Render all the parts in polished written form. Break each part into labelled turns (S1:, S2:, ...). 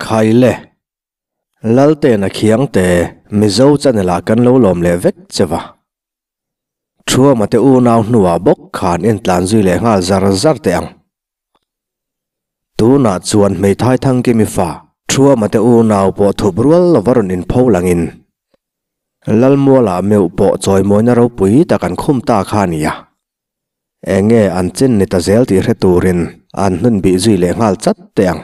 S1: Khaile, Laltena Khiangte, Mizo channel ah kan lo lawm leh vek che va. Thuama te unau hnuah bawk khan en tlan zui leh nghal zar zar teh ang. Tunah chuan hmeithai Thangkimi fa Thuama te unau pawh thup rual lova rawn inpho langin Lalmualah meuh pawh chawimawina ropui tak an khum ta kha a ni a. Eng nge an chin ni ta zel tih hre turin an hnun bih zui leh nghal chat teh ang.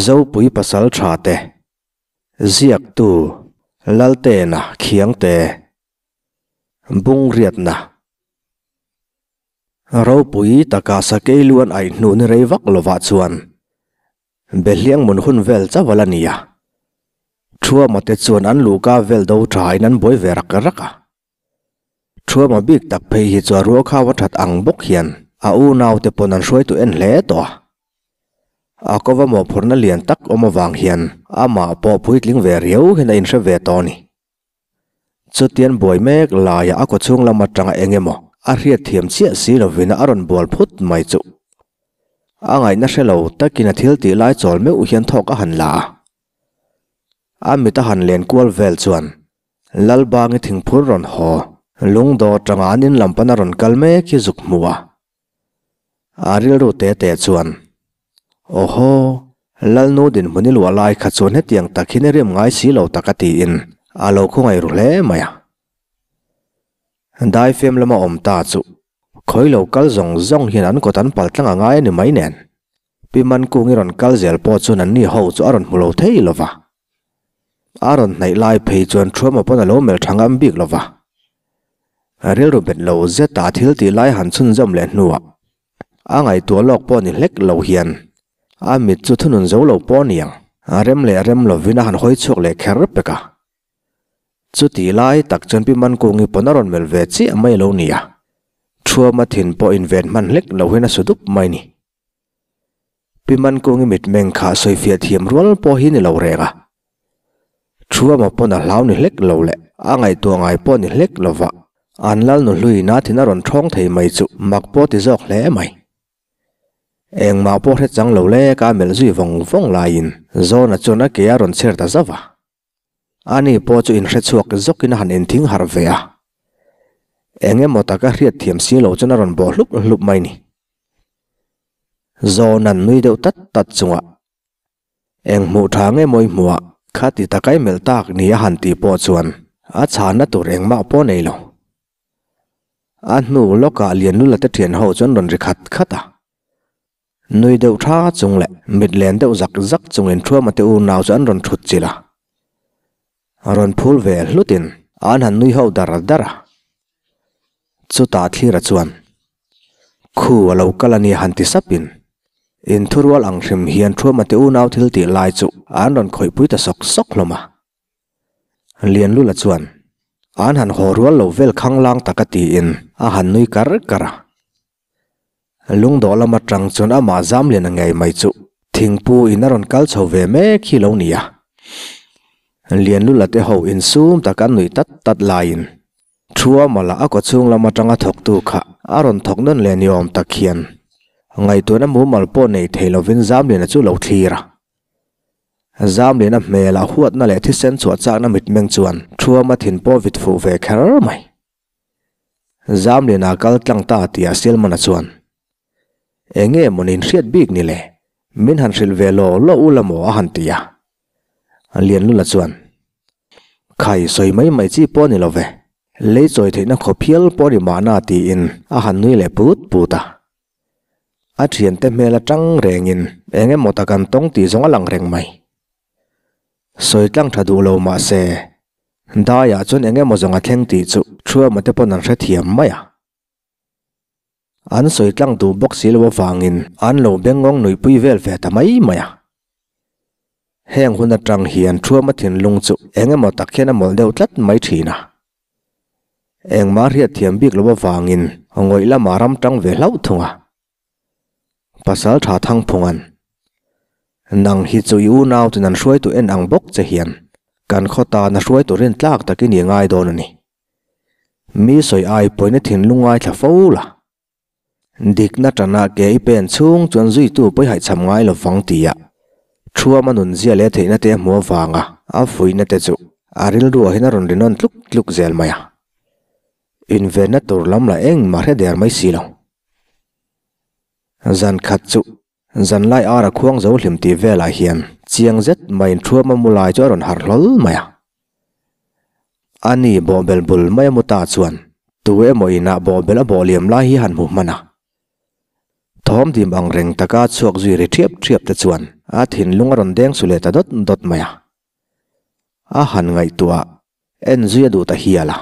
S1: Zopui pasal tha te, ziaktu Laltena Khiangte, Bungriatna, Ropui taka sakei lu an aih hnu ni rei vak lovah chuan Behliang mun hun vel chauh a la ni a. Thuama te chuan an luhka vel do thain an buai ve rak rak a. Thuama bik tak phei hi chu a rualkhau a that ang bawk hian a unaute pawn an hruaitu en hle tawh a. A kova mawhphurhna lian tak awm avang hian amah pawh puitling ve riau hian a inhre ve tawh a ni. Chutian buai mek laia a kawchhung lam atanga eng emaw a hriat thiam chiah si lovin a rawn bual phut mai chu. A ngaihna hre lo takin a thil tih lai chawl meuh hian thawk a han la a. A mit a han len kual vel chuan Lalbangi thingphur rawn haw lungdaw atanga an in lam pana rawn kal mek hi zuk hmu a. A rilru te te chuan, Awhaw, Lalnu dinhmun i luah lai kha chuan hetiang tak hian i rim ngai si lo tak a tiin a lo khawngaih ru hle mai a. Daifem lama awm ta chu khawi lo kal zawng zawng hian an kawt an pal tlang a ngai a ni mai nen. Pi Mankungi rawn kal zel pawh chuan anni ho chu a rawn hmu lo thei lo va. A rawn hnaih lai phei chuan Thuama pawn a lo melh tha ngam bik lo va. Rilru bet lo zeta thil tih lai han chhunzawm leh hnuah a ngaihtuah lawk pawh ni hlek lo hian a mit chu thunun zo lo pawh a ni ang. A rem leh rem lovin a han hawi chhuak leh kher pek a. Chutih lai tak chuan Pi Mankungi pawn a rawn melh ve chiah mai lo ni a. Thuama thin pawh inven hman hlek lo hian a su dup mai ni. Pi Mankungi mitmeng kha sawifiah thiam rual pawh hi ni lo reng a. Thuama pawn a hlau ni hlek lo leh a ngaihtuah ngai pawh ni hlek lo va, an Lalnu hluina thin a rawn thawng thei mai chu mak pawh ti zawk hle mai. Engmah pawh hre chang lo lek a melh zui vawng vawng laiin Zawna chuan a ke a rawn chher ta zauh a. Ani pawh chu inhre chhuak zawkin a han inthing harh ve a. Eng emaw taka hriat thiam si lo chuan a rawn bawh hlup hlup mai ni. Zawnan nui deuh tat tat chungah, Eng hmuh tha nge mawi hmuhah kha ti takai melh tak ni a han tih pawh chuan a chhanna tur engmah pawh nei lo. A hnu lawkah Lianlula te thian ho chuan rawn ri khat khat a. Nui deuh tha chung leh mit len deuh zak zak chungin Thuama te unau chu an rawn thut chilh a. Rawn phul ve hlutin an han nui ho dar dar a. Chutah Thlira chuan, Khu a lo kal a nia han ti sapin, inthurual ang hrim hian Thuama te unau thil tih lai chu an rawn khawihpui ta sawk sawk hlawm a. Lianlula chuan, An han haw rual lo vel khanglang taka tiin a han nui kar kar a. Lungdawh lam atang chuan amah Zamliana ngei mai chu thingpu in a rawn kal chho ve mek hi lo ni a. Lianlula te ho insum tak an nuih tat tat laiin Thuamala a kawchhung lam atanga thawktu kha a rawn thawk nawn leh ni awm tak hian ngaihtuahna mumal pawh nei thei lovin Zamliana chu lo thlir a. Zamliana hmelah huatna leh thisen chhuah chakna mitmeng chuan Thuama thin pawh vit fuh ve kher mai. Zamliana kal tlang ta tih a Silmana chuan, Eng nge maw nin hriat bik ni le? Min han hrilh ve law law u la maw a han ti a. Lianlula chuan, Khai sawi mai mai chi pawh ni lo ve, lei chawi theihna khawp hial pawh ni mahna tiin a han nui leh put put a. A thiante hmel atang rengin eng emaw tak an tawng tih zawng a lang reng mai. Sawi tlang tha duh lo mah se, daiah chuan eng emaw zawng a thleng tih chu Thuama te pawn an hrethiam mai a. An sawi tlang duh bawk si lo avangin an lo bengngawng nuihpui vel ve ta mai mai a. Heng hun atang hian Thuama thinlung chu eng emaw tak hian a mawlh deuh tlat mai thin a. Engmah hriatthiam bik lo avangin ngawih lamah ram tang ve hlauh thung a. Pasal tha Thangphunga'n, Nang hi chu i unau ten an hruaitu en ang bawk che hian kan khaw tana hruaitu rintlak takin i ngai dawn a ni. Mi sawi ai pawhin i thinlung ngaithla fo la. Dikna tana ke i pen chhung chuan zuitu pawi haihchham ngai lo vang tia. Thuama nunzia leh theihna te a hmu avanga a fuihna te chu a rilruah hian a rawn rinawn tluk tluk zel mai a. Invenna tur lam lah engmah hre der mai si lo. Zan khat chu zanlai ara khuang zo hlim tih velah hian chiang zet maiin Thuama mu lai chu a rawn harh hlawl mai a. Ani bawhbel bul mai a mu ta chuan tu emaw inah bawhbel a bawh liam lai hi han hmu hman a. Thawm dim ang reng taka chhuak zui ri ṭhiap ṭhiap te chuan a thinlung a rawn deng su leh ta dawt dawt mai a. A han ngaihtuah en zui a duh ta hial a.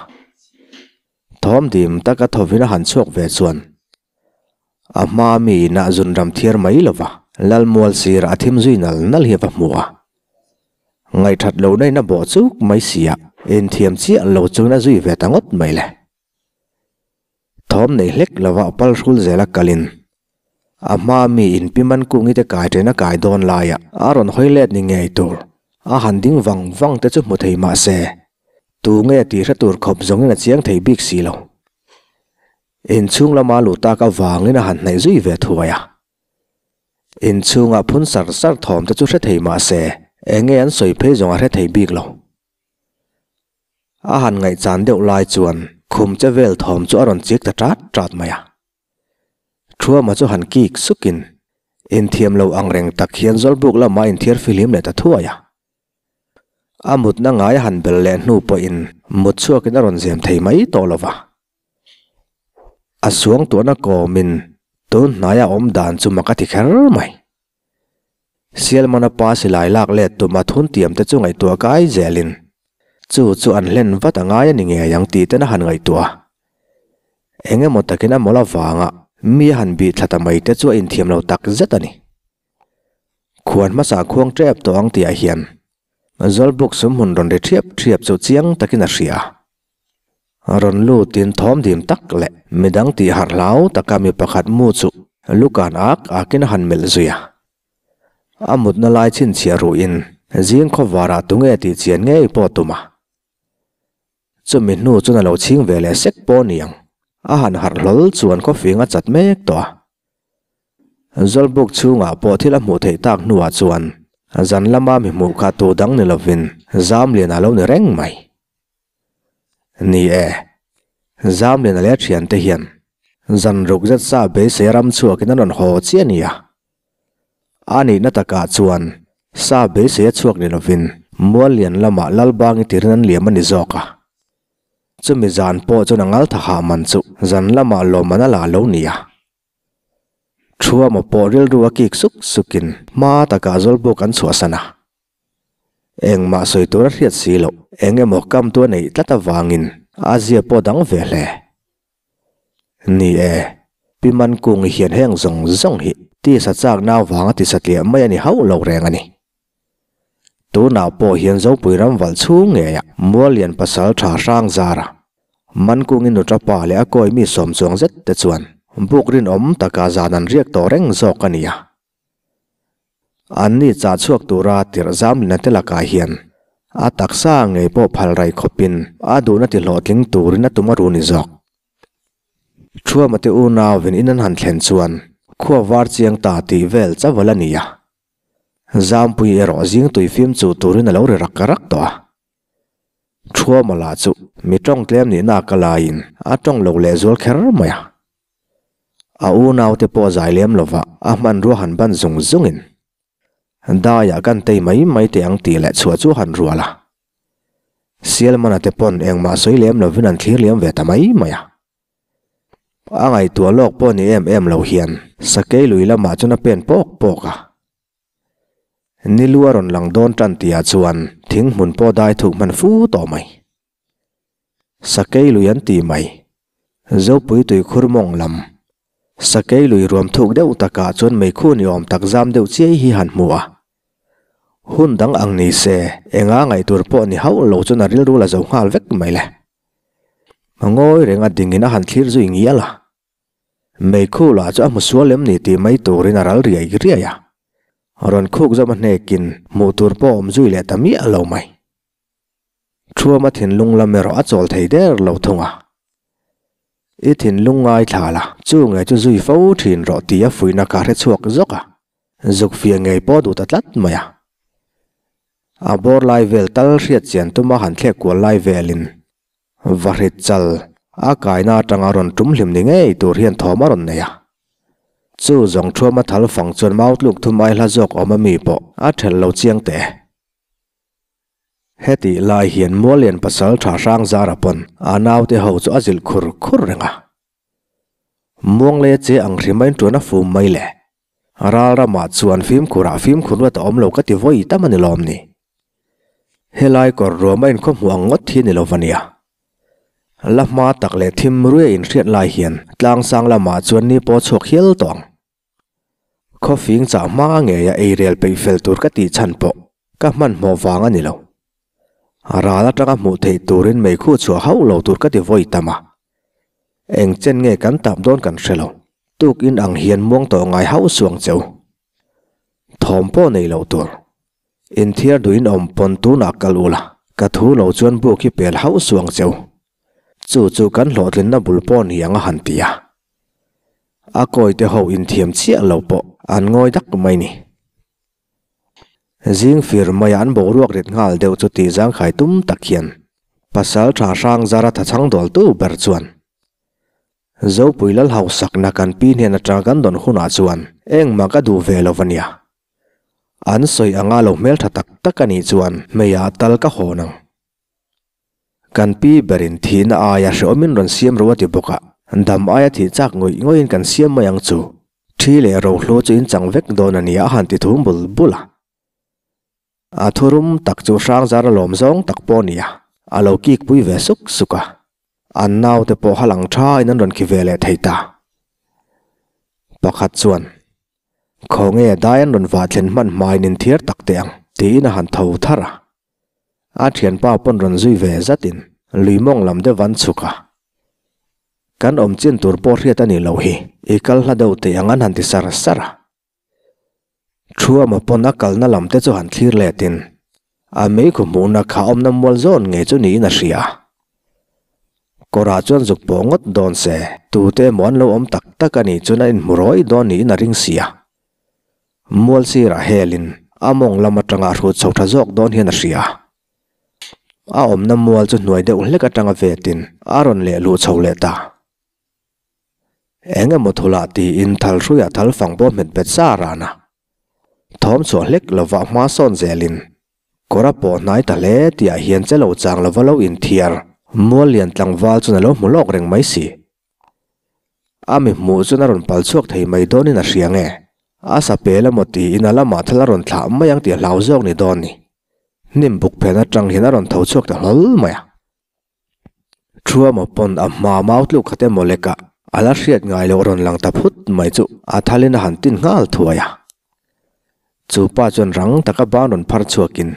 S1: Thawm dim taka thawvin a han chhuak ve chuan a hma mi inah zun ram thiar mai lova Lalmual sirah a thim zui nal nal hi a va hmu a. Ngaihthat lohna in a bawh chuk mai sia, inthiam chiah lo chuan a zui ve ta ngawt mai le. Thawm nei hlek lova pal hrul zela kalin a hma mi inpiman kungi te kai ṭhen a kai dawn laia a rawn hawi let ni ngei tur a han ding vang vang te chu hmu thei mah se tu nge tih hre tur khawp zawngin a chiang thei bik si lo. Inchhung lama luh tak avangin a han hnaih zui ve thuai a. Inchhunga phun sar sar thawm te chu hre thei mah se eng nge an sawi phei zawng a hre thei bik lo. A han ngaihchan deuh lai chuan khum che vel thawm chu a rawn chik ta ṭat ṭat mai a. Thuama chu han kik sukin inthiam lo ang reng tak hian Zawlbuk lamah a inthiar fihlim leh ta thuai a. A mutna ngai a han bel leh hnu pawhin mut chhuakin a rawn zem thei mai tawh lo va. A suangtuahna kawmin tun hnaia awm dan chu mak a ti kher mai. Sialmana pa silai lak let tum a thun tiam te chu ngaihtuah kai zelin chu chu an hlen vat a ngai a ni ngei ang tih ten a han ngaihtuah a. Eng emaw takin a mawlh avanga mi a han bih thla ta mai te chu a inthiam lo tak zet a ni. Khuan hmasa khuang tep tawh ang tihah hian Zawlbuk sumhmun rawn ri thiap thiap chu chiang takin a hria. Rawn lutin thawm dim tak leh midang tih harh hlau taka mi pakhat mu chu lukan ak akin a han melh zui a. A mutna lai chhinchhiah ruhin zing khawvarah tunge tih chian ngei pawh tum a. Chumi hnu chuan a lo chhing ve leh sek pawh a ni ang. A han harh hlawl chuan khawfing a chat mek tawh a. Zawlbuk chhungah pawh thil a hmuh theih tak hnuah chuan zan lama mi hmuh kha tu dang ni lovin Zamlian a lo ni reng mai. Ni e, Zamlian a leh thiante hian zan ruk zet sa beisei ram chhuakin an rawn haw chiah a nia. A nihna takah chuan sa beisei a chhuak ni lovin Muallian lamah Lalbangi tirin an liam a ni zawk a. Chumi zan pawh chuan a ngal tha hah man chu zan lamah lawmman a la lo nia. Thuama pawh rilru a kik suk sukin hma takah Zawlbuk an chhuahsan a. Engmah sawi tur a hriat si loh, eng emaw kam tu a neih tlat avangin a zia pawh dang ve hle. Ni e, Pi Mankungi hian heng zawng zawng hi tisa chakna avanga tisatliah mai a ni hauh lo reng a ni. Tunah pawh hian Zopui ram valh chhung ngeiah Muallian pasal tha hrang zara Mankungin nuṭa pa leh a kawi mi sawm chuang zet te chuan buk rinawm taka zan an riak tawh reng zawk a ni a. Anni chah chhuak tura tirh zamlina te lakah hian a taksa ngei pawh phal raih khawpin a duhna ti hlawhtling turin a tum a ru ni zawk. Thuama te unauin in an han thlen chuan khua var chiang ta tih vel chauh a la ni a. Zampui erawh zing tui fim chu turin a lo ri rak rak tawh a. Thuama lah chu mi tawng tlem nihna ka laiin a tawng lo leh zual kher mai a. A unaute pawh zai lem lova a hmanrua han ban zung zungin daiah kan tei mai mai teh ang tih leh chhuah chu a han rual a. Sialmana te pawn engmah sawi lem lovin an thlir liam ve ta mai mai a. A ngaihtuah lawk pawh ni em em lo hian sakei lui lamah chuan a pen pawk pawk a. Ni lu a rawn lang dawn tan tihah chuan thing hmun pawh dai thuk hman fu tawh mai. Sakei lui an ti mai. Zopui tui khur mawng lam. Sakei lui ruam thuk deuh takah chuan meikhu ni awm tak zam deuh chiai hi han hmu a. Hun dang ang ni se enga ngaihtur pawh ni hauh lo chuan a rilru la zo nghal vek mai le. A ngawi reng a dingin a han thlir zui ngial a. Meikhu lah chu a hmu sual em ni tih mai turin a ral riai riai a. Rawn khuk zawm a hnekin hmuh tur pawh a awm zui leh ta miah lo mai. Thuama thinlung lam erawh a chawl thei der lo thung a. I thinlung ngaithla la, chu nge chu zui fo thin rawh tih a fuihna ka hre chhuak zawk a. Zuk fiah ngei pawh duh ta tlat mai a. A bawr lai vel tal hriat chian tuma han thlek kual lai velin Vahrit chal a kaina atanga rawn tum hlim ni ngei tur hian thawm a rawn nei a. Chu zawng thuama thal fang chuan mau tluk thum ai hla zawk awm ami pawh a thelh lo chiang teh e. Hetih lai hian Muallian pasal tha hrang zara pawn a naute ho chu a zilh khur khur reng a. Muanglei che ang hrim a intuan a fum mai le. Ral ramah chuan fimkhurah fimkhur luat a awm lo ka ti vawi tam a ni lawm ni. Helai kawr ruam a inkhawhmuh ang ngawt hi ni lo va nia. La hma tak leh thim ruia inhriat lai hian tlangsang lamah chuan ni pawh chhuak hial tawh ang. Khawfing chah hma ngeia eirel peih fel tur ka tih chhan pawh ka hmanhmawh vang a ni lo. Ral atanga hmuh theih turin meikhu chhuah hauh lo tur ka ti vawi tam a. Eng chen nge kan tap dawn kan hre lo. Tukin ang hian muang tawh ngai hauh suang che u. Thawm pawh nei lo tur. Inthiar duhin awm pawn tunah kal ula, ka thu lo chuan buk hi pel hauh suang che u. Chu chu kan hlawhtlinna bul pawh ni ang a han ti a. A kawite ho inthiam chiah lo pawh an ngawi dak mai ni. Zing fir maia an boruak rit nghal deuh chu tih zangkhai tum tak hian pasal tha hrang zara tha chhang dawltu ber chuan Zopui lal hausakna kan pi hnen atanga kan dawn hunah chuan engmah ka duh ve lo va nia. An sawi anga lo hmeltha tak tak a nih chuan hmeiah tal ka hawn ang. Kan pi berin thihna aia hrehawmin rawn siam ro a ti bawk a, dam aia thih chak ngawih ngawihin kan siam mai ang chu. Thi leh rohlu chu in chang vek dawn a nia a han ti thum bul bul a. A thurum tak chu Hrangzara lawm zawng tak pawh a ni a, a lo kik pui ve suk suk a. An naute pawh halang thain an rawn khi ve leh thei ta. Pakhat chuan, Khawnge dai an rawn vah thlen hman hmain inthiar tak teh ang, tiin a han tho thar a. A thianpa pawn rawn zui ve zatin lui mawng lam deuh an chhuk a. Kan awm chin tur pawh hriat a nih loh hi, i kal hla deuh teh ang an han ti sar sar a. Thuama pawn a kalna lam te chu han thlir letin a meikhu hmuhna kha awmna mual zawn ngei chu niin a hria. Kawrah chuan zuk pawh ngawt dawn se, tute emaw an lo awm tak tak a nih chuan a inhmu rawi dawn niin a ring si a. Mual sirah helin a mawng lam atanga a hrut chho tha zawk dawn hian a hria. A awmna mual chu hnuai deuh hlek atanga vetin a rawn leh luh chho leh ta. Eng emaw thulah tiin thal hruiah thal fang pawh hmet bet sa ran a. Thawm chhuah hlek lovah hma sawn zelin kawr a pawh hnai ta hle tihah hian che lo chang lova lo inthiar mual lian tlangval chuan a lo hmu lawk reng mai si. A mi hmuh chuan a rawn pal chhuak thei mai dawnin a hria nge? A sa pel emaw tiin a lamah thal a rawn thlah mai ang tih a hlau zawk ni dawn ni. Hnim buk phen atang hian a rawn tho chhuak ta hlawl mai a. Thuama pawn a hma mau tluk khat emaw lekah a la hriat ngai loh rawn lang ta phut mai chu a thalin a han tin nghal thuai a. Chu pa chuan rang taka ban rawn phar chhuakin,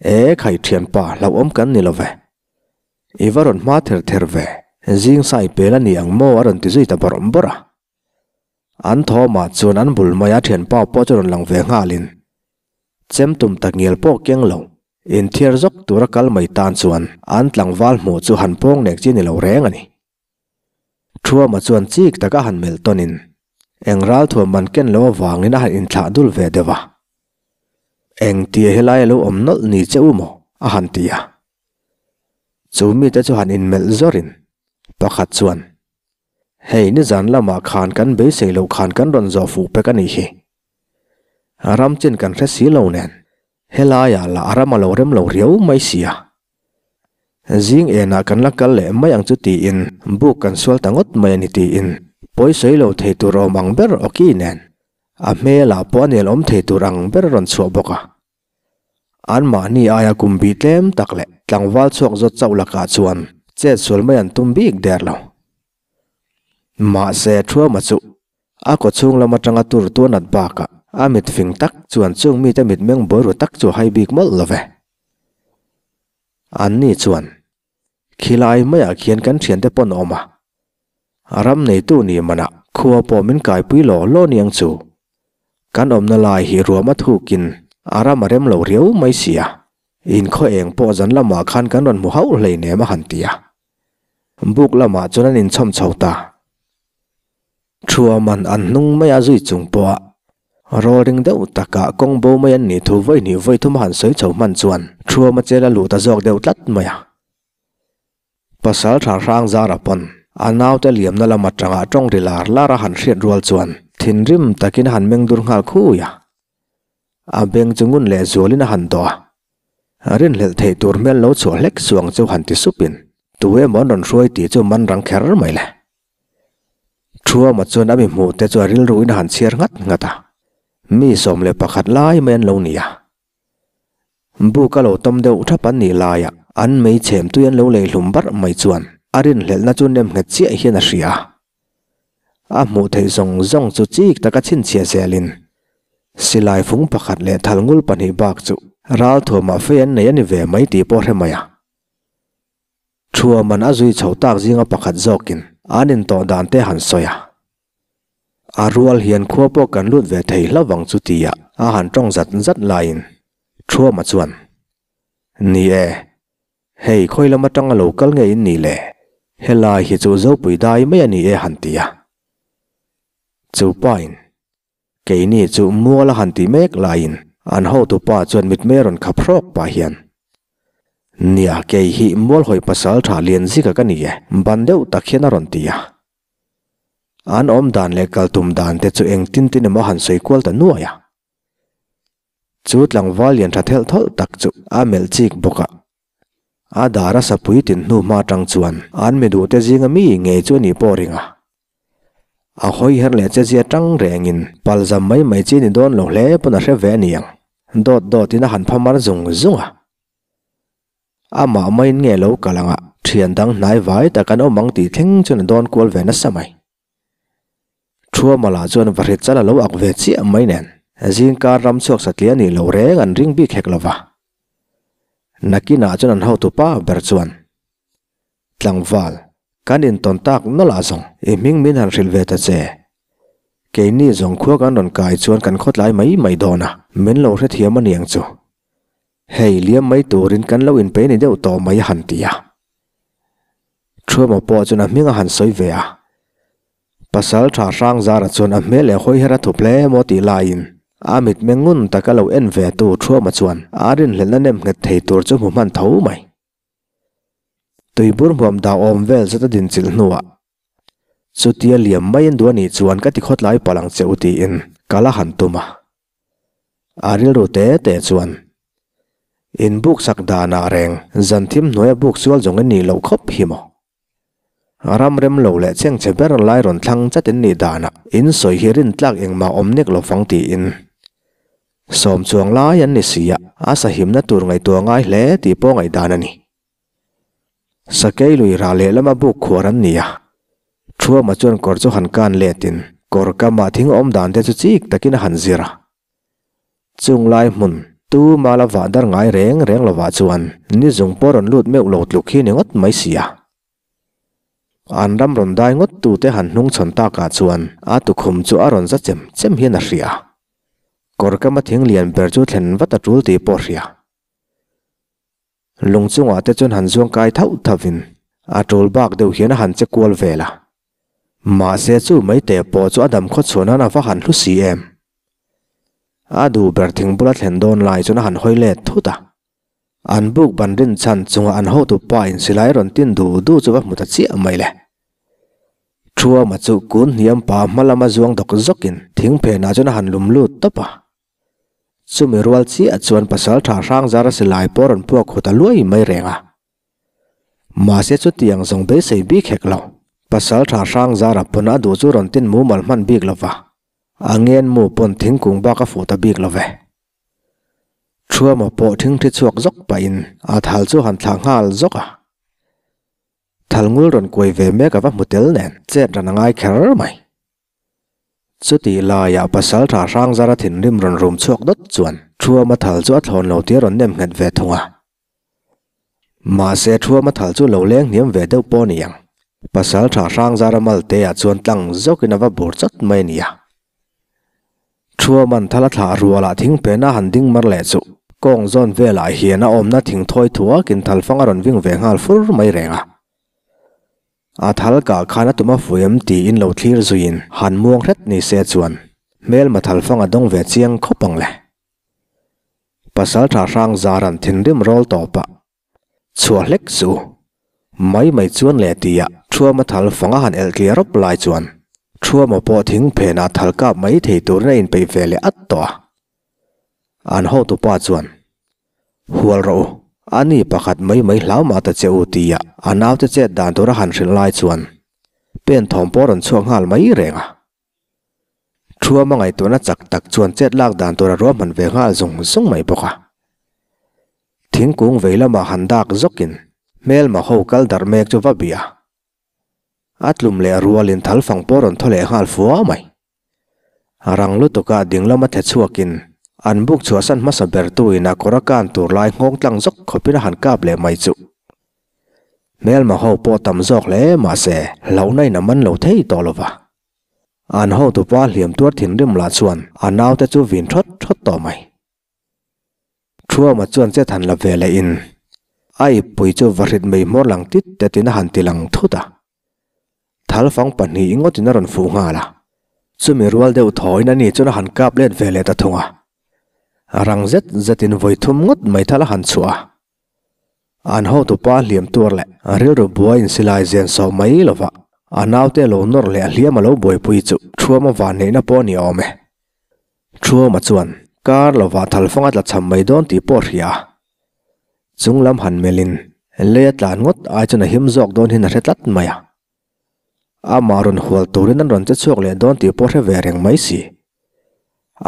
S1: E khai thianpa hlauhawm kan ni lo ve. I va rawn hma ther ther ve, zing sai pel a ni ang maw a rawn ti zui ta bawrh bawrh a. An thawmah chuan an bul maia thianpa pawh chu rawn lang ve nghalin, Chem tum tak ngial pawh keng lo, inthiar zawk tura kal mai tan chuan an tlangval hmuh chu han pawng nek chi ni lo reng a ni. Thuama chuan chik taka han melh tawnin eng ral thuam man ken lo avangin a han inthlah dul ve deuh a. Eng tia helai a lo awm nawlh ni che u maw? a han ti a. Chu mite chu han inmelh zawrin pakhat chuan, Hei nizan lamah khan kan beisei loh khan kan rawn zawh fuh pek a nih hi. A ram chin kan hre si lo nen, helaiah lah a ram a lo rem lo riau mai si a. Zing enah kan la kal leh mai ang chu tiin buk kan sual ta ngawt mai a ni tiin pawisawi lo thei tur awm ang ber awki nen a hmelah pawh a nel awm thei tur ang ber a rawn chhuah bawk a. Anmahni aia kum bih tlem tak leh tlangval chhuak zawt chauh lakah chuan chet sual mai an tum bik der lo. Mahse Thuama chu a kaw chhung lam atanga tur tu a nat bakah a mit fing tak chuan chung mite mitmeng buai ru tak chu a hai bik mawlh lo ve. Anni chuan khilai maiah khian kan thiante pawn awm a, ram neitu ni manah khua pawh min kaipui law law niang chu. Kan awmna lai hi ruam a thukin a ram a rem lo riau mai si a, inkhaw eng pawh zan lamah khan kan rawn hmu hauh hleinem a han ti a. Buk lamah chuan an inchhawm chho ta. Thuaman an hnung mai a zui chung pawha Roaring deuh takah kawng bo mai an nih thu vawi hnih vawi thum a han sawi chho hman chuan Thuama chel a luh ta zawk deuh tlat mai a. Pasal tha hrang zara pawn a naute liamna lam atanga tawng ri lar lar a han hriat rual chuan thinrim takin a han meng dur nghal khui a. A beng chu ngun leh zualin a han dawh a. Rinhlelh theih tur hmel lo chhuah hlek suang chu han ti supin tu emaw an rawn hruai tih chu man rang kher mai le. Thuama chuan a mi hmuh te chu a rilruin a han chhiar nghat nghat a, mi 11 lai mai an lo ni a. Buk a lo tawm deuh thap an nih laia an mei chhem tui an lo lei hlum barh mai chuan a rinhlelhna chu nem nghet chiah hian a hria a. A hmuh theih zawng zawng chu chik taka chhinchhiah zelin silai fung pakhat leh thal ngul pahnih bak chu ralthuamah fei an nei a ni ve mai tih pawh hre mai a. Thuaman a zui chho tak zinga pakhat zawkin an intawh dan te han sawi a. A rual hian khua pawh kan lut ve thei hlauh ang chu tia a han tawng zat zat laiin Thuama chuan, Ni e, hei khawi lam atanga lo kal nge in nih le? Helai hi chu Zopui dai mai a ni e han ti a. Chu pain, Keini chu mual a han ti mek laiin an hotupa chuan mitmei a rawn khap hrawk pah hian, Nia, kei hi mual hawi pasal tha lian zika ka ni e, ban deuh tak hian a rawn ti a. An awm dan leh kal tum dan te chu engtin tin emaw a han sawi kual ta nuai a. Chu tlangval lian tha thelh thawlh tak chu a melh chik bawk a. A dar a sapui tin hnu hma atang chuan an mi duhte zinga mi ngei chu a nih pawh ring a. A hawi her leh che zia tang rengin palzam mai mai chi ni dawn lo hle pawn a hre ve a ni ang. Dawt dawtin a han pha mar zung zung a. Amah maiin nge lo kal anga thian dang hnai vai tak an awm ang tih thleng chuan a dawn kual ve nasa mai. Thuamala chuan va hrit chal a lo ak ve chiah mai nen zingkar ram chhuak satliah nih loh reng an ring bik hek lo va. Nakinah chuan an hotu pa ber chuan, Tlangval, kan intawn tak nawlh ah zawng i hming min han hrilh ve ta che. Keini zawng khua kan rawn kai chuan kan khawtlai mai mai dawn a, min lo hrethiam a niang chu. Hei liam mai turin kan lo inpei ni deuh tawh mai a han ti a. Thuama pawh chuan a hming a han sawi ve a. Pasal tha hrang zara chuan a hmel leh hawi her a thup hle maw tih laiin a mitmeng ngun taka lo en ve tu Thuama chuan a rinhlelhna nem nghet thei tur chu hmu hman tho mai. Tuibur hmuam dah awm vel zet a dinchilh hnuah chutia liam maiin duh a nih chuan ka ti khawtlai palh ang che u tiin kal a han tum a. A rilru te te chuan in buk sak danah reng zan thim hnuaia buk sual zawng in nih loh khawp hi maw? Ram rem lo leh chengchhe ber lai rawn thlang chat in nih danah in sawi hi rin tlak engmah awm nek lo fang tiin sawm chuang lai an ni si a, a sahimna tur ngaihtuah ngai hle tih pawh ngaihdan a ni. Sakei lui rah lehlama buk khuar an ni a, Thuama chuan kawr chu han kan letin kawr kamah thing awm dan te chu chik takin a han zir a. Chung lai hmun tu mala vah dar ngai reng reng lovah chuan ni zung pawh rawn lut meuh lo tluk hi ni ngawt mai si a. An ram rawn dai ngawt tute han hnung chhawn takah chuan a tukhum chu a rawn za chem chem hian a hria. Kawr kama thing lian ber chu thlen vat a tul tih pawh a hria. Lung chungah te chuan han zuang kai thauh thauhin a tul bak deuh hian a han che kual vel a. Mahse chu mai teh pawh chu a dam khaw chhuah nan a va han hlu si em. A duh ber thing bula thlen dawn lai chuan a han hawi let thut a. An buk ban rin chhan chunga an hotu pa in silai rawn tin du du chu va hmu ta chiah mai le. Thuama chu kun hniam pa hma lama zuang dawk zawkin thing phenah chuan a han lum lut tawp a. Chumi rual chiah chuan pasal tha hrang zara silai pawh rawn puak hut a luai mai reng a. Mahse chutiang zawng beisei bik hek lo. Pasal tha hrang zara pawn a duh chu rawn tin mumal hman bik lo va, a ngen mu pawn thingkung bak a fuh ta bik lo ve. Thuama pawh thingthi chhuak zawk pahin a thal chu han thlah nghal zawk a. Thal ngul rawn kuai ve mek a va hmu tel nen chet ran a ngai kher mai. Chutih laiah pasal tha hrang zara thinrim rawn rum chhuak dawt chuan Thuama thal chu a thlawn lo tih a rawn nem nghet ve thung a. Mahse Thuama thal chu lo leng hniam ve deuh pawh a ni ang. Pasal tha hrang zara Maltea chuan tlang zawkin a va bur chawt mai a ni a. Thuaman thal a thlah rualah thingpena han ding mar leh chu kawng zawn velah hian a awmna thing thawi thuakin thalfang a rawn ving ve nghal fur mai reng a. A thal kah khan a tum a fuih em tiin lo thlir zuiin han muang hret ni se chuan. Hmelma thalfang a dawng ve chiang khawp ang le. Pasaltha hrang zaran thinrim rawl tawp a chhuah hlek chu mai mai chuan leh tia Thuama thal fang a han elh tliah rawp lai chuan Thuama pawh thing phenah thal kap mai thei turin a inpeih ve leh at tawh a. An hotupa chuan, Hual rawh u, a ni pakhat mai mai hlau mah ta che u tia a naute chet dan tur a han hrilh lai chuan pen thawm pawh a rawn chhuak nghal mai reng a. Thuama ngaihtuahna chak tak chuan chet lak dan tur a ruahman ve nghal zung zung mai bawk a. Thingkung vei lamah han dak zawkin hmelma ho kal darh mek chu va bih a. A tlum leh rualin thal fang pawh rawn thaw leh nghal fua mai. Rang lutuka ding lama the chhuakin an buk chhuahsan hmasa bertuin a kawr a kan tur lai nghawng tlang zawk khawpin a han kap leh mai chuh. Hmelma ho pawh tam zawk hle mahse hlauhna in a man lo thei tawh lo va. An hotupa hliam tuar thinrim lah chuan a naute chu vin thawt thawt tawh mai. Thuama chuan chet han la ve leh in a ippui chu vahrit mei hmawr lang tit tet in a han ti lang thut a. Thalfang pahnih ngawtin a rawn fuh nghal a, chumi rual deuh thawiin ani chuan a han kap let ve leh ta thung a. Rang zet zetin vawi thum ngawt mai thal a han chhuah a. An hotupa hliam tuar leh rilru buai insilai zen sawh mai lova a naute lo nawr leh a hliam a lo buaipui chu Thuama vanneihna pawh a ni awm e. Thuama chuan kar lovah thalfang a tla cham mai dawn tih pawh a hria a. Chung lam han melhin lei a tlan ngawt ai chuan a him zawk dawn hian a hre tlat mai a. Amah rawn hual turin an rawn che chhuak leh dawn tih pawh hre ve reng mai si.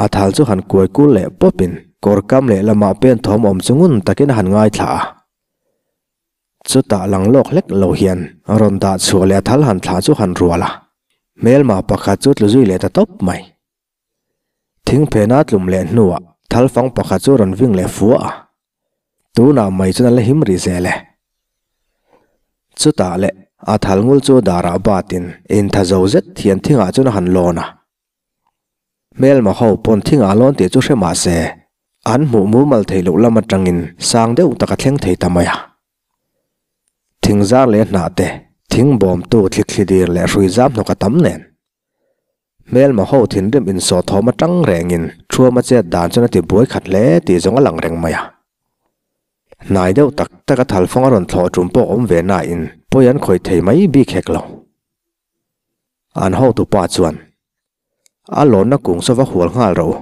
S1: A thal chu han kuai kul leh pawpin kawr kam leh lamah pen thawm awm chu ngun takin a han ngaithla a. Chutah lang lawk hlek lo hian rawn dah chhuah leh a thal han thlah chu han rual a. Hmelma pakhat chu tlu zui leh ta tawp mai. Thingphena tlum leh hnuah thalfang pakhat chu rawn ving leh fua a, tunah mai chuan a la him rih zel e. Chutah leh a thal ngul chu darah batin intha zo zet hian thingah chuan a han lawn a. Hmelma ho pawn thingah lawn tih chu hre mah se, an hmuh mumal theih loh lam atangin sang deuh tak a thleng thei ta mai a. Thingzar leh hnah te, thingbawmtu thlikthli dir leh hrui zam hnawk a tam nen. Hmelma ho thinrim insawh thawm atang rengin Thuama chet dan chuan a ti buai khat hle tih zawng a lang reng mai a. Hnai deuh tak tak a thalfawng a rawn thlawh tum pawh awm ve nain pawi an khawih thei mai bik hek lo. An hotupa chuan a lawnna kung saw va hual nghal rawh u.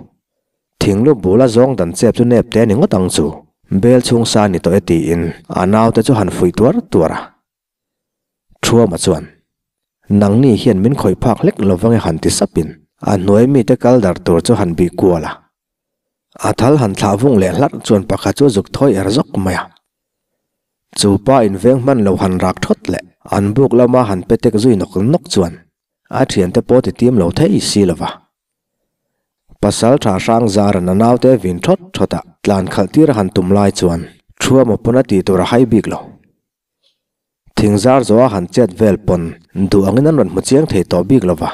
S1: Thinglu bula zawng dan chep chu nep te a ni ngawt ang chu. Bel chhung sa ni tawh e tiin a naute chu han fuih tuar tuar a. Thuama chuan, Nangni hian min khawih phak hlek lo vang e han ti sapin a hnuai mite kal dar tur chu han bih kual a. A thal han thlah vung leh hlarh chuan pakhat chu a zuk thawi er zawk mai a. Chu pa inveng hman lo han rak thawt leh an buk lama han pe tek zui nawk nawk chuan a thiante pawh ti tim lo thei si lo va. Pasal tha hrang zaran a naute vin thawt thawt a tlan khalh tir a han tum lai chuan Thuama pawn a tih tur a hai bik lo. Thingzar zawha han chet vel pawn duh angin an rawn hmu chiang thei tawh bik lo va.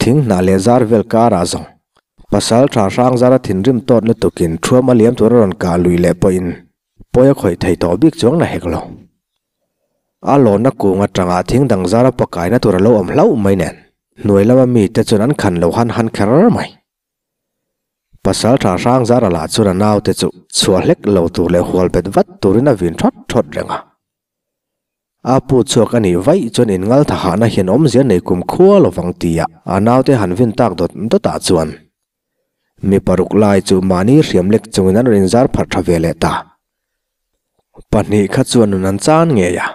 S1: Thing hnah leh zar vel karah zawng pasal tha hrang zara thinrim tawt lutukin thuam a liam tur a rawn kah lui leh pawhin pawi a khawih thei tawh bik chuang na hek lo. A lawnna kung atanga thing dang zara pakaina tur a lo awm hlauh mai nen hnuai lama mite chuan an khan lo han han kher mai. Pasal tha hrang zara lah chuan a naute chu chhuah hlek lo tur leh hual bet vat turin a vin thawt thawt reng a. A pu chhuak a nih vaih chuan inngal tha hahna hian awmzia nei kum khua lovang tia a naute han vin tak dawt dawtah chuan mi paruk lai chu mahni hriam lek chungin an rawn inzar pharh tha ve leh ta. Pahnih kha chuan nun an chan ngei a,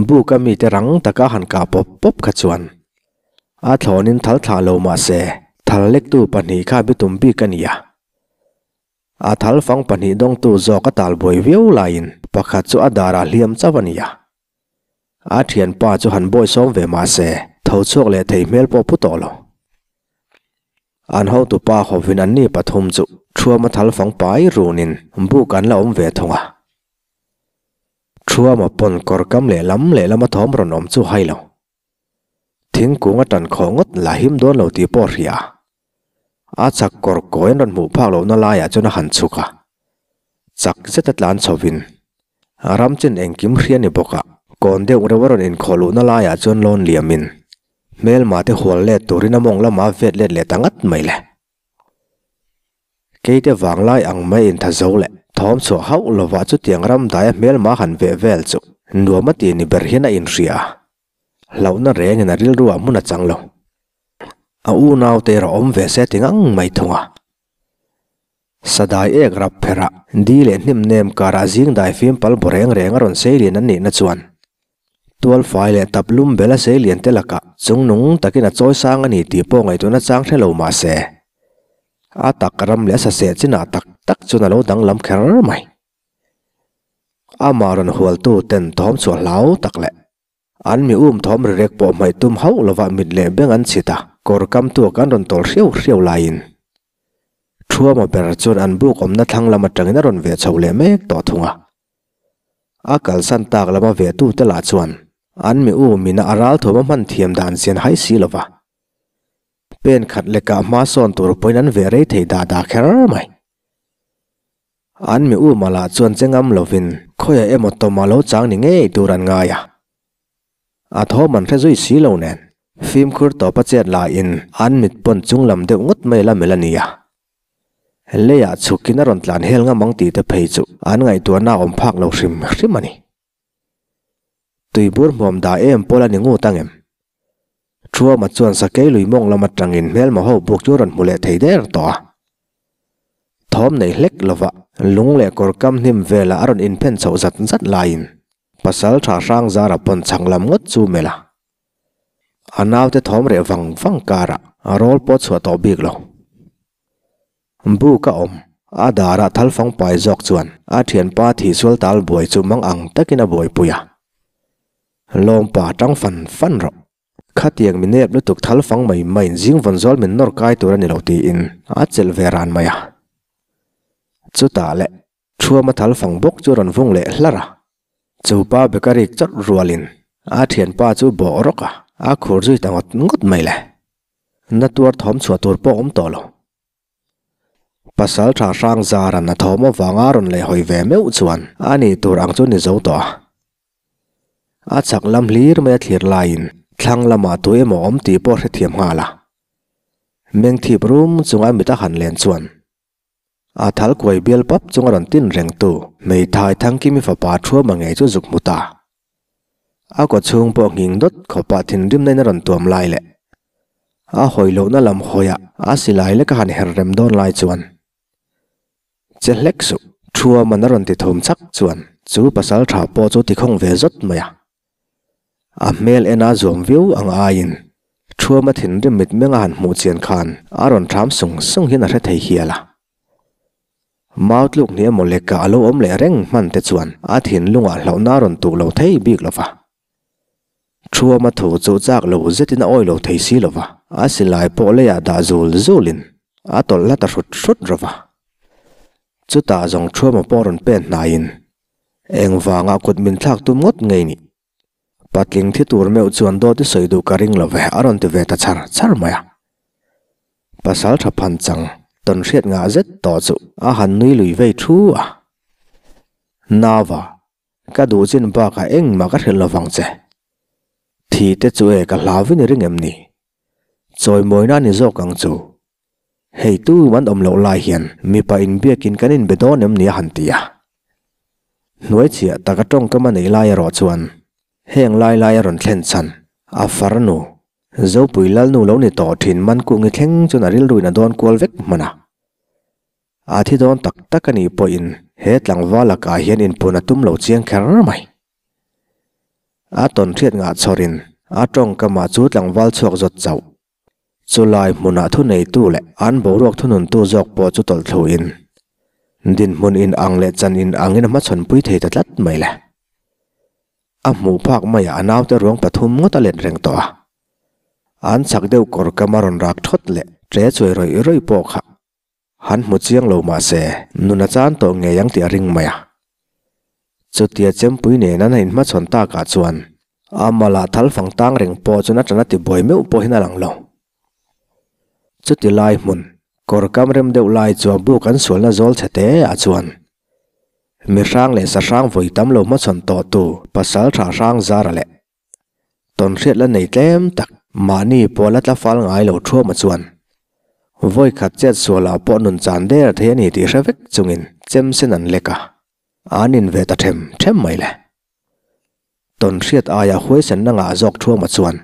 S1: Buka mite rang taka han kah pawp pawp kha chuan a thlawnin thal thlah lo mah se thal lektu pahnih kha bitum bik a ni a. A thal fang pahnih dawngtu zawk a tal buai viau laiin pakhat chu a darah hliam chauh a ni a. A thianpa chu han bawi sawm ve mah se tho chhuak leh thei hmel pawh pu tawh lo. An hotupa hovin anni pathum chu thuama thal fang pai runin buk an la awm ve thung a. Thuama pawn kawr kam leh lam leh lama thawm rawn awm chu hai lo. Thingkung a tan khawh ngawt la him dawn lo tih pawh a hria. A chak kawr kawi an rawn hmuh phak lohna laiah chuan a han chhuk a. Chak zeta tlan chhovin ram chin engkim hria ni bawk a, kawn deuh reuh a rawn inkhawh luhna laiah chuan lawn liamin. Hmelma te hual let turin a mawng lamah a vet let leh ta ngat mai le. Keite vanglai ang mai intha zo leh thawm chhuah hauh lovah chutiang ram daia hmelma han veh vel chu nuam a ti ni ber hian a inhria a, hlauhna rengin a rilru ah hmun a chang lo. A unaute erawh awm ve se ti ngang mai thung a. Sadai ek rap pherh a, di leh hnim nem karah zing dai fim pal bu reng reng a rawn sei lian an nihna chuan tual fai leh tap lum bel a sei lian te lakah chung nung takin a chawi sang a ni tih pawh ngaihtuahna chang hre lo mah se, a tak ram leh a saseh chinah tak tak chuan a lo danglam kher mai. Amah rawn hualtu ten thawm chhuah hlau tak leh An mi um thawm ri rek pawh hmaih tum hauh lovah mit leh beng an chhit a, kawr kam tuak an rawn tawlh hriau hriau laiin Thuama ber chuan an buk awmna thlang lam atangin a rawn veh chho leh mek tawh thung a. A kalsan tak lama vehtute lah chuan an mi um ina a ral thuam a hman thiam dan chian hai si lova pen khat lekah hma sawn tur pawhin an veh rei thei dah dah kher mai. An mi uma lah chuan che ngam lovin khawiah emaw tawm a lo chang ni ngei tur an ngai a. A thawm an hre zui si lo nen fimkhur tawp a chet laiin an mit pawn chung lam deuh ngawt mai la melh a ni a. Leiah chhukin a rawn tlan hel ngam ang tih te phei chu an ngaihtuahna a awm phak lo hrim hrim a ni. Tuibur hmuam dah em pawl a ni ngut ang em? Thuama chuan sakei lui mawng lam atangin hmelma ho buk chu a rawn hmu leh thei der tawh a. Thawm nei hlek lova lung leh kawr kam hnim velah a rawn inphen chhoh zat zat laiin pasal tha hrang zara pawn chhang lam ngawt chu melh a. A naute thawm reh vang vang karah a rawl pawh chhuah tawh bik lo. Buk a awm. A darah thalfang pai zawk chuan a thianpa thihsual tal buai chu mang ang takin a buaipui a. Lawmpa tang fan fan rawh. Khatiang mi nep lutuk thalfang mai maiin zing vawn zawl min nawr kai tur a ni lo tiin a chelh ve ran mai a. Chutah leh Thuama thalfang bawk chu a rawn vung leh hlar a. Chu pa beka rik chawt rualin a thianpa chu bawh rawk a, a khur zui ta ngawt ngawt mai le. Na tuar thawm chhuah tur pawh awm tawh lo. Pasal tha hrang zaran a thawm avanga rawn leh hawi ve meuh chuan a nih tur ang chu ni zo tawh a. A chak lam hlir mai a thlir laiin thlang lamah tu emaw awm tih pawh hrethiam nghal a. Mengthip rum chunga mit a han len chuan a thal kuai bial pap chunga rawn tin reng tu hmeithai Thangkimi fapa Thuama ngei chu zuk hmu ta. A kaw chhung pawh nghing dawt khawpah thinrimna in a rawn tuam lai leh a hawi lohna lam hawiah a silai lek a han her rem dawn lai chuan che hlek suh Thuaman a rawn ti thum chak chuan chu pasal tha pawh chu tikhawng ve zawt mai a. A hmel en a zuam viau ang aiin Thuama thinrim mitmeng a han hmuh chian khan a rawn thlam sung sung hian a hre thei hial a. Mau tluk hnih emaw leka a lo awm leh reng hman te chuan a thinlungah hlauhna a rawn tuh lo thei bik lo va. Thuama thu chu chak lo zetin a awi lo thei si lo va, a silai pawh leiah dah zul zulin a tawlh hla ta hrut hrut ro va. Chutah zawng Thuama pawh rawn pen hnaiin engvanga kut min thlak tum ngawt ngei ni. Patling thi tur meuh chuan dawt i sawi duh ka ring lo ve a rawn ti ve ta char char mai a. Pasal tha phan chang tawn hriat ngah zet tawh chu a han nui lui vei thu a. Nava, ka duh chin bakah engmah ka hrilh lovang che. Thi te chu e ka hlau in i ring em ni? Chawimawina ni zawk ang chu. Hei tu an awm loh lai hian mipa inbiakin kan inbe dawn em ni a han ti a. Hnuai chhiah taka tawngkam a neih lai erawh chuan heng lai lai a rawn thlen chhan a farnu Zopui Lalnu lo ni tawh thin Mankungi thleng chuan a rilruin a dawn kual vek hman a. A thi dawn tak tak a nih pawhin he tlangval lakah hian inpun a tum lo chiang kher mai. A tawn hriat ngah chhawrin a tawngkamah chu tlangval chhuak zawt chauh. Chulai hmunah thuneitu leh an boruak thununtu zawk pawh chu tawlh thluin dinhmun in ang leh chan in angin a hmachhawnpui thei ta tlat mai le. A hmuh phak maiah a naute ruang pathum ngawt a let reng tawh a. An chak deuh kawr kam a rawn rak thawt leh ṭe chuai rawih rawih pawh kha Han hmu chiang lo mah se, nun a chan tawh ngei ang tih a ring mai a. Chutia chempui nen an inhmachhawn takah chuan a mala thal fang tang reng pawh chuan a ṭan a ti buai meuh pawhin a lang lo. Chuti lai hmun, kawr kam rem deuh lai chu a buk an sualna zawl chhe te ah chuan mi hrang leh sa hrang vawi tam lo hmachhawn tawh tu pasal tha hrang zara leh tawnhriat la nei tlem tak. Mahni pawh la tla fal ngai lo Thuama chuan vawi khat chet sualah pawh nun chan der thei a ni tih hre vek chungin chem sen an lek a, an in ve ta them them mai le. Tawn hriat aia huaisenna ngah zawk Thuama chuan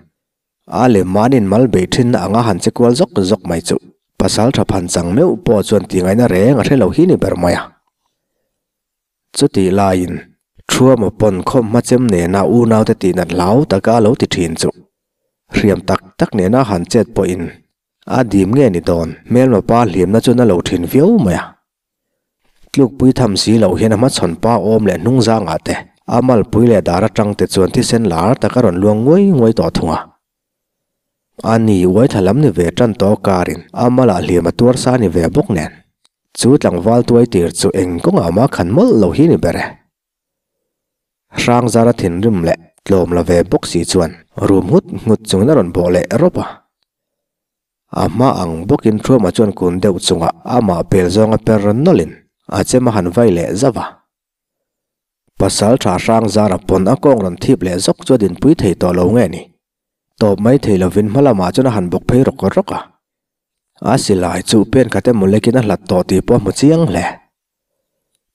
S1: a lem mahniin mal bei thinna anga han che kual zawk zawk mai chu pasal tha phan chang meuh pawh chuan tih ngaihna reng a hre lo hi ni ber mai a. Chutih laiin Thuama pawn khawmhma chem nena unaute tihnat hlau taka a lo ti thin chu hriam tak tak nena han chet pawhin a dim nge ni dawn hmelma pa hlimna chu na lo thin viau mai a. Tlukpui tham si loh hian a hmachhawn pa awm leh hnung zangah te a malpui leh dar atang te chuan thisen lar tak a rawn luang nguai nguai tawh thung a. A ni uai thla lam ni ve tan tawh karin a malah hliam a tuar sa ni ve bawk nen. Chu tlangval tuai tir chu eng kawngah mah khan mawlh lo hi ni ber e. Hrang zara thinrim leh tlawm la ve bawk si chuan rum nghut nghut chungin a rawn bawh leh rawp a. A hma ang bawkin Thuama chuan kun deuh chungah amah pel zawnga per nawlhin a chem a han vai leh zauh a. Pasal tha hrang zara pawn a kawng rawn thip leh zawk chu a dinpui thei tawh lo nge ni? Tawp mai thei lovin hma lamah chuan a han bawk phei rawk rawk a. A silai chu pen khat emaw lekin a hlat tawh tih pawh a hmu chiang hle.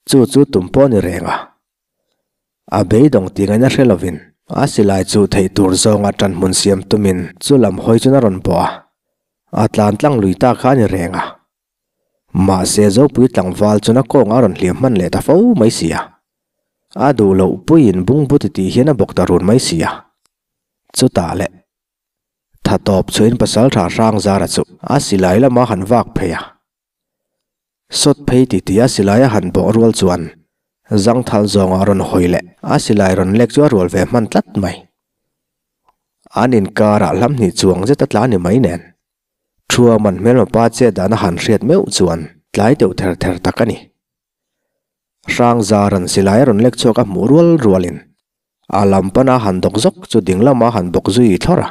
S1: Chu chu tum pawh a ni reng a. A beidawng tih ngaihna hre lovin a silai chu theih tur zawnga ṭanhmun siam tumin chu lam hawi chuan a rawn bawh a. A tlan tlang lui ta kha a ni reng a. Mahse Zopui tlangval chuan a kawng a rawn hliam hman leh ta fo mai si a. A duh loh puiin bungbu titih hian a bawk ta run mai si a. Chutah le. Tha tawp chuin pasalṭha Hrangzara chu a silai lama han vak phei a. Sawt phei titih a silai a han bawh rual chuan zangthal zawnga rawn hawi leh a silai rawn lek chu a rual ve hman tlat mai. An inkarah hlam hnih chuang zet a tla ni mai nen. Thuaman hmelma pa chet dan a han hriat meuh chuan tlai deuh ther ther tak a ni. Hrangzaran silai a rawn lek chhuak a hmuh rual rualin a lam pana han dawk zawk chu ding lama han bawk zui thlawr a.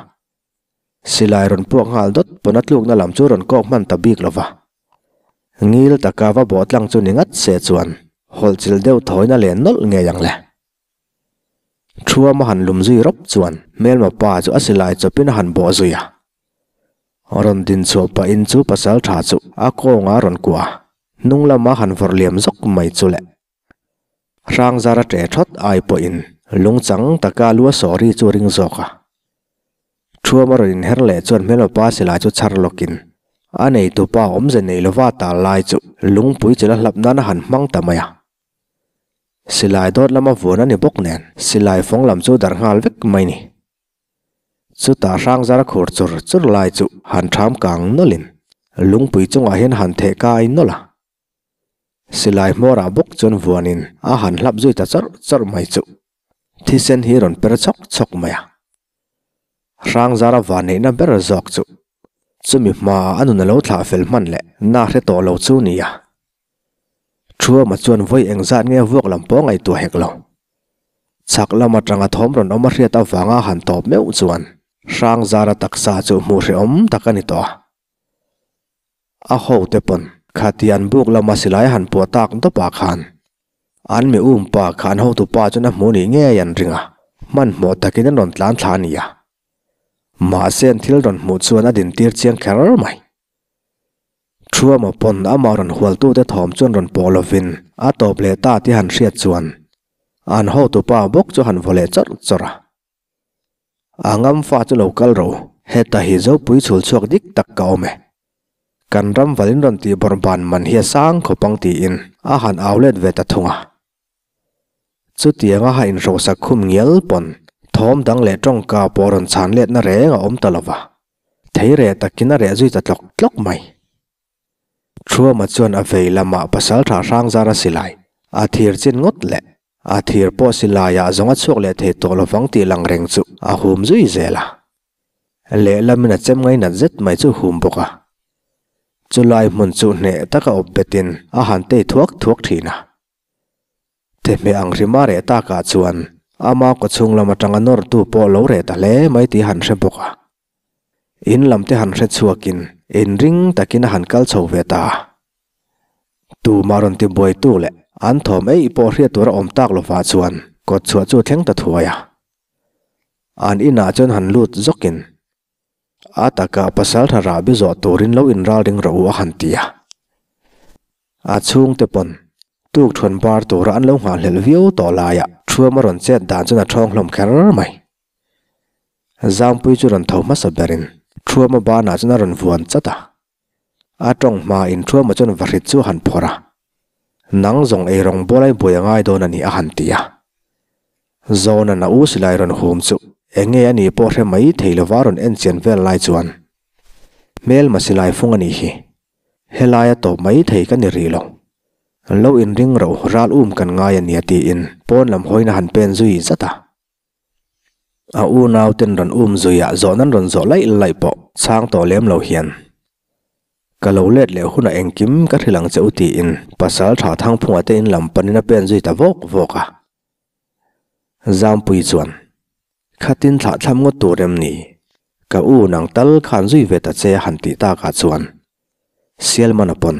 S1: Silai rawn puak nghal dawt pawn a tlukna lam chu rawn kawk hman ta bik lova. Ngil taka va bawh tlang chu ni ngat se chuan hawlhchilh deuh thawin a len nawlh ngei ang le. Thuama han lum zui rawp chuan hmelma pa chu a silai chawpin a han bawh zui a. Rawn din chhuah pahin chu pasal tha chu a kawnga rawn kuah a, hnung lama han vawrh liam zawk mai chu le. Hrangzara ṭe thawt ai pawhin lungchang taka lua sawri chu a ring zawk a. Thuama rawn inher leh chuan hmelma pa silai chu chhar lawkin a neitupa awmze nei lova tal lai chu lungpui chila hlap nan a han hmang ta mai a. Silai dawt lama vuan a ni bawk nen silai fawng lam chu darh nghal vek mai ni. Chutah hrangzara khur chur chur lai chu han ṭham kang nawlhin lungpui chungah hian han theh kai nawlh a. Silai hmawrah bawk chuan vuanin a han hlap zui ta chawrh chawrh mai chu thisen hi rawn per chhawk chhawk mai a. Hrangzara van neihna ber zawk chu chumi hmaah a nun a lo thlah fel hman leh na hre tawh lo chu nia. Thuama chuan vawi engzat nge vuak lam pawh ngaihtuah hek lo. Chhak lam atanga thawm rawn awm a hriat avanga han tawp meuh chuan Hrangzara taksa chu hmuh hrehawm tak a ni tawh a. A hote pawn khati an buk lama silai han puah tak dawpah khan an mi um pa kha an hotu pa chuan a hmuh nih ngei an ring a, hmanhmawh takin an rawn tlan thla a ni a. Mahse an thil rawn hmuh chuan a dintir chiang kher mai. Thuama pawn amah rawn hualtute thawm chuan rawn pawh lovin a tawp leh ta tih han hriat chuan an hotupa bawk chu han vaw leh chawrh chawrh a. A ngam fa chu lo kal ro, heta hi Zopui chhul chhuak dik tak ka awm e. Kan ram valin rawn tih bawrh ban man hi a sang khawp ang tiin a han au let ve ta thung a. Chutianga ha inhrosak khum ngial pawn thawm dang leh tawngka pawh rawn chhan letna reng a awm ta lo va. Thei reh takin a reh zui ta tlawk tlawk mai. Thuama chuan a vei lamah pasal tha hrangzara silai a thir chin ngawt leh a thir pawh silaiah zawng a chhuak leh thei tawh lovang tih lang reng chu a hum zui zel a. Lehlamin a chem ngainat zet mai chu hum bawk a. Chulai hmun chu hneh taka awp betin a han tei thuak thuak thin a. Thehmeh ang hrima reh takah chuan ama kawchhung lam atanga nawrtu pawh lo reh ta hle mai tih han hre bawk a. In lam te han hre chhuakin inring takin a han kal chho ve ta a. Tumah rawn ti buaitu leh an thawm eih pawh hriat tur a awm tak lovah chuan kawtchhuah chu a thleng ta thuai a. An inah chuan han lut zawkin. A takah pasaltha rahbi zawh turin lo inralring rawh u a han ti a. A chhungte pawn tuk thuan bar tura an lo nghahhlelh viau tawh laiah Thuama rawn chet dan chuan a thawng hlawm kher mai. Zangpui chu rawn tho hmasa berin Thuama banah chuan a rawn vuan chat a. A tawng hmain Thuama chuan vahrit chu a han phawrh a. Nang zawng ei rawng bawlai buai a ngai dawn a ni a han ti a. Zawnan a u silai rawn hum chu eng nge a nih pawh hre mai thei lova rawn en chian vel lai chuan hmelma silai fung a nih hi. Helaia tawp mai thei ka ni rih lo. Lo inring roh ral um kan ngai a nia tiin pawn lam hawina han pen zui zat a. A unau ten rawn um zuiah zawh nan rawn zawh laih laih pawh chhang tawh lem lo hian ka lo let leh hunah engkim ka hrilh ang che u tiin pasal tha Thangphunga te in lam panin a pen zui ta vawk vawk a. Zampui chuan, Khatin thlah thlam ngawt tur em ni? Ka u nang tal khan zui ve ta che a han tih takah chuan Sialmana pawn,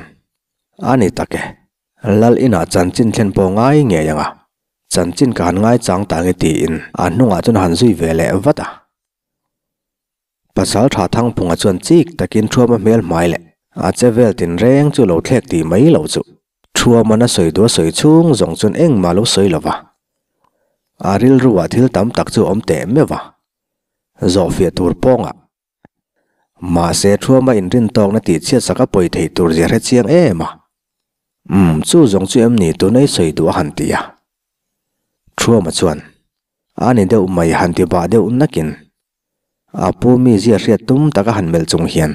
S1: A ni tak e, Lal inah chanchin thlen pawh ngai ngei ang a, chanchin ka han ngaichang ta nge tiin a hnungah chuan a han zui ve leh vat a. Pasal tha Thangphunga chuan chik takin Thuama hmel hmai leh a che vel tinreng chu lo thlek tih mai lo chu Thuaman a sawi duh a sawi chhung zawng chuan engmah lo sawi lo va. A rilruah thil tam tak chu a awm teh meuh va, zawhfiah tur pawngah. Mahse Thuama inrintawkna tih chhiat sak a pawi theih tur zia hre chiang em a. Umm, chu zawng chu em ni tuna i sawi duh a han ti a. Thuama chuan, A ni deuh mai han ti bah deuh nakin A pu mi zia hriat tum taka han melh chung hian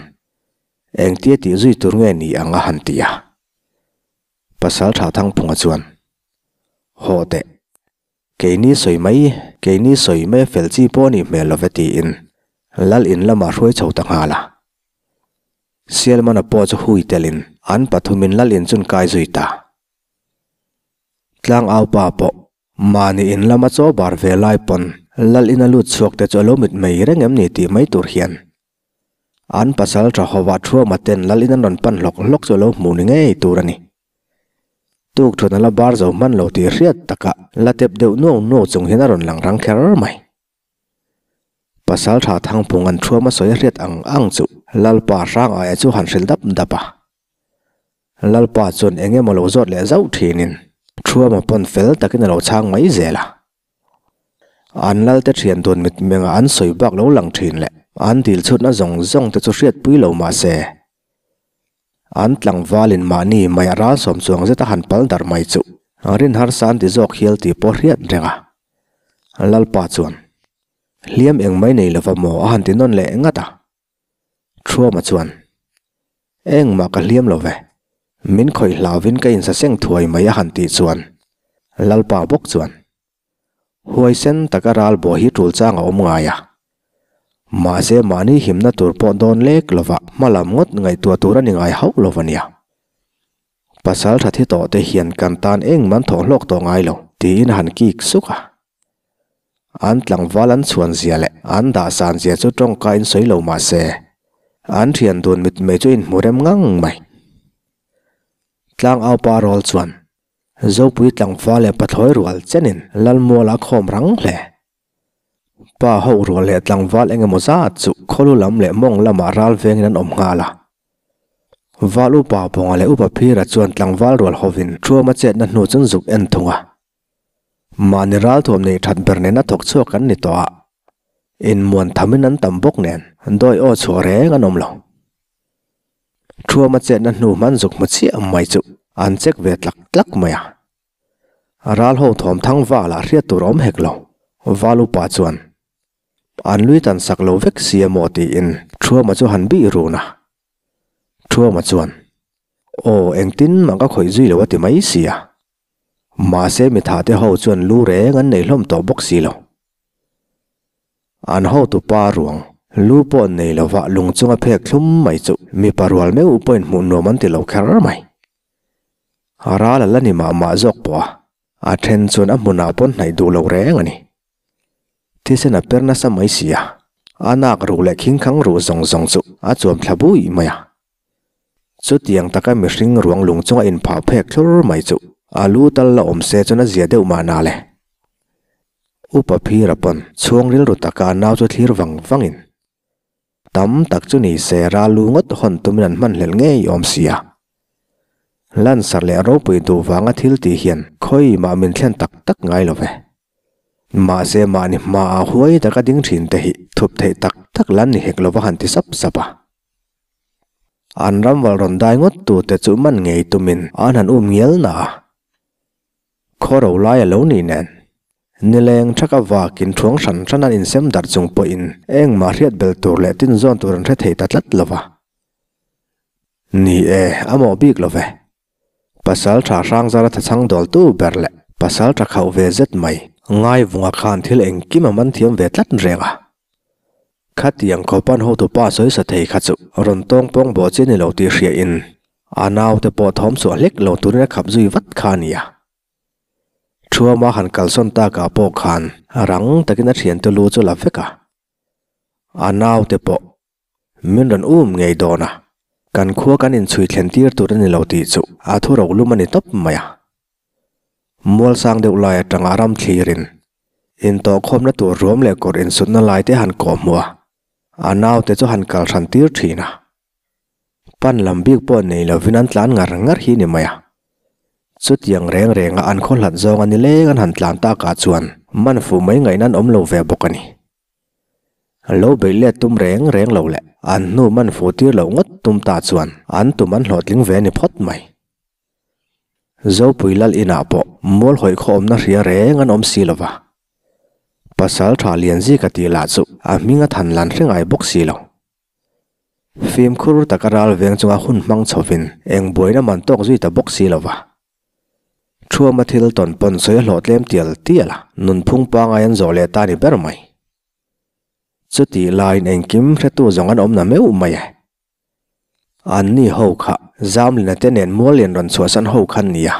S1: engtia tih zui tur nge ni ang a han ti a. Pasal tha Thangphunga chuan, Haw teh, keini sawi mai, keini sawi mai a fel chi pawh a nih hmel lo ve tiin Lal in lamah hruai chho ta nghal a. Sialmana pawh chu hui telin an pathumin Lal in chun kai zui ta. Tlangau pa pawh Mahni in lama chaw bar ve lai pawn lal in a lut chhuak te chu a lo mit mai reng em ni tih mai tur hian an pasal tha hova Thuama ten lal in an rawn pan hlawk hlawk chu a lo hmuh ni ngei tur a ni. Tuk thun a la bar zo hman lo tih hriat takah la tep deuh nuau nuau chung hian a rawn lang rang kher mai. Pasal tha Thangphung an Thuama sawi a hriat ang ang chu Lalpa hrang aia chu han hrilh dap dap a. Lalpa chuan eng emaw lo zawt leh zauh thinin Thuama pawn fel takin a lo chhang mai zel a. An Lalte thian dun mitmenga an sawi bak lo lang thin leh an dil chhutna zawng zawng te chu hriatpui lo mah se, an tlangvalin mahni mai a ral sawm chuang zeta han pal dar mai chu rin harsa an ti zawk hial tih pawh hriat reng a. Lalpa chuan, Hliam eng mai nei lova maw a han ti nawn leh ngat a. Thuama chuan, Engmah ka hliam lo ve, min khawih hlauvin ka insaseng thuai mai a han tih chuan Lalpa bawk chuan, Huaisen taka ral baw hi tul chang a awm ngai a, mahse mahni himna tur pawh dawn lek lova hmalam ngawt ngaihtuah tur a ni ngai hauh lo a nia. Pasal tha thi tawh te hian kan tan engmah an thawh hlawk tawh ngai lo, tiin a han kik suk a. An tlangval an chhuan zia leh an dah san zia chu tawngka in sawi lo mah se, an thian dun mitmei chu inhmu rem ngang mai. Tlangau pa rawl chuan Zopui tlangval leh pathlawi rual chenin Lalmuala a khawm rang hle. Pa ho rual leh tlangval eng emaw zat chu khawlu lam leh mawng lamah ral vengin an awm nghal a. Val upa Bawnga leh upa Phira chuan tlangval rual hovin Thuama chetna hnu chuan zuk en thung a. Mahni ralthuam neih that ber nena thawk chhuak an ni tawh a, inmuan thamin an tam bawk nen dawi aw chhuah reng an awm lo. Thuama chetna hnu hman zuk hmu chiah mai chu an check ve tlak tlak mai a. Ral ho thawm thang vala hriat tur awm hek lo, Val upa chuan an lui tan sak lo vek si a maw tiin Thuama chu han bih run a. Thuama chuan, Aw engtin mah ka khawih zui lo a ti mai si a. Mahse mitha te ho chuan lu reng an nei hlawm tawh bawk si lo. An hotu pa ruang lu pawh nei lova lung chunga phek thlum mai chu mipa rual meuh pawhin hmuh nuam an ti lo kher mai. Ral a la ni mah mah zawk pawh a, a then chuan a hmunah pawn hnaih duh lo reng a ni. Thisen a per nasa mai si a, a nak ruh leh khingkhang ruh zawng zawng chu a chuam thla bui mai a. Chutiang taka mihring ruang lung chunga inphah phek thlur mai chu a lu tal la awm se chuan a zia deuh mahna le. Upa Phira pawn chhuang rilru taka a nau chu thlir vang vangin. Tam tak chu ni se ral lu ngawt hawn tumin an hmanhlel ngei awm sia. Lansar leh ropui duh vanga thil tih hian khawi mah min thlen tak tak ngai lo ve. Mahse mahni hmaah huai taka ding thin te hi thup theih tak tak lan ni hek lova han ti sap sap a. An ramval rawn dai ngawt tute chu man ngei tumin an han um ngial na a. Khaw ro lai a lo nih nen. Nileng thaka vakin thuang hran hran an insem darh chung pawhin engmah hriat bel tur leh tin zawn tur an hre thei ta tlat lo va. Ni e, a mawh bik lo ve. Pasal tha hrang zara tha chhang dawltu ber leh pasal tha khauh ve zet mai Ngaivunga khan thil engkim a man thiam ve tlat reng a. Khatiang khawpan hotupa sawi sa thei kha chu rawn tawng pawng bawh chi a ni lo tih hriain a naute pawh thawm chhuah hlek lo turin a khap zui vat kha a nia. Thuama han kalsawn takah pawh khan rang takin a thiante lu chu la vek a. A naute pawh min rawn um ngei dawn a, kan khua kan inchhui thlen tir tur a ni lo tih chu a thu rohlum a ni tawp mai a. Mualsang deuh lai atanga ram thlirin Intawhkhawmna tur ruam leh kawr insutna lai te han kawh hmuh a, a naute chu han kal hran tir thin a. Pan lam bik pawh nei lovin an tlan ngar ngar hi ni mai a. Chutiang reng renga an khaw hlat zawng a ni leng an han tlan takah chuan man fuh mai ngaihna an awm lo ve bawk a ni. Lo beih let tum reng reng lo leh an hnu man fuh tir loh ngawt tum ta chuan an tum an hlawhtling ve ni phawt mai. Zopui lal inah pawh mual hawih khawmna hria reng an awm si lo va. Pasal tha lian zika tih lah chu a hming a than lan hre ngai bawk si lo. Fimkhur taka ral veng chunga hun hmang chhovin eng buaina man tawk zui ta bawk si lo va. Thuama thil tawn pawn sawi a hlawh tlem tial tial a, nunphung pangai an zawh leh ta ni ber mai. Chutih laiin engkim hretu zawng an awm na meuh mai e. Anni ho kha Zamlina te nen Muallian rawn chhuahsan ho kha an ni a.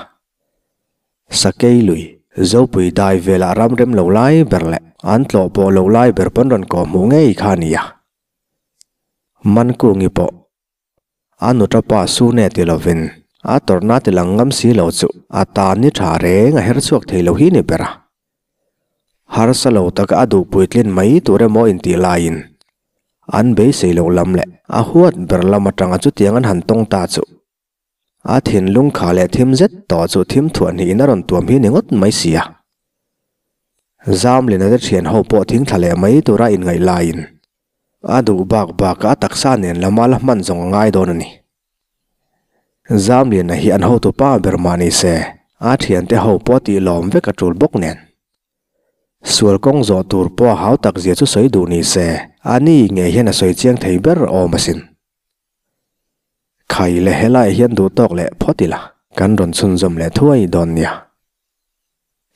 S1: Sakei lui, Zopui dai velah ram rem lo lai ber leh an tlawh pawh lo lai ber pawn rawn kawh hmuh ngei kha a ni a. Mankungi pawh a nuta pa Sune ti lovin a tawrhna ti lang ngam si lo chu a tan ni tha reng a her chhuak thei lo hi ni ber a. Harsa lo taka a duh puitlin mai tur emaw intih laiin an beisei loh lam leh a huat ber lam atanga chutiang an han tawng ta chu a thinlung kha leh thim zet tawh chu thim thuah hnihin a rawn tuam hi ni ngawt mai si a. Zamlina te thian ho pawh thing thla leh mai tura inngaih laiin a duh bak bakah a taksa nen lama la hman zawng a ngai dawn a ni. Zamliana hi an hotu pa ber mah ni se, a thiante ho pawh tih lawm vek a tul bawk nen. Sual kawng zawh tur pawh a hau tak zia chu sawi duh ni se, a ni ngei hian a sawi chiang thei ber awm asin. Khai leh helaiah hian duh tawk leh phawt ila, kan rawn chhunzawm leh thuai dawn nia.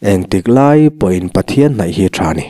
S1: Engtik lai pawhin Pathian hnaih hi tha ni.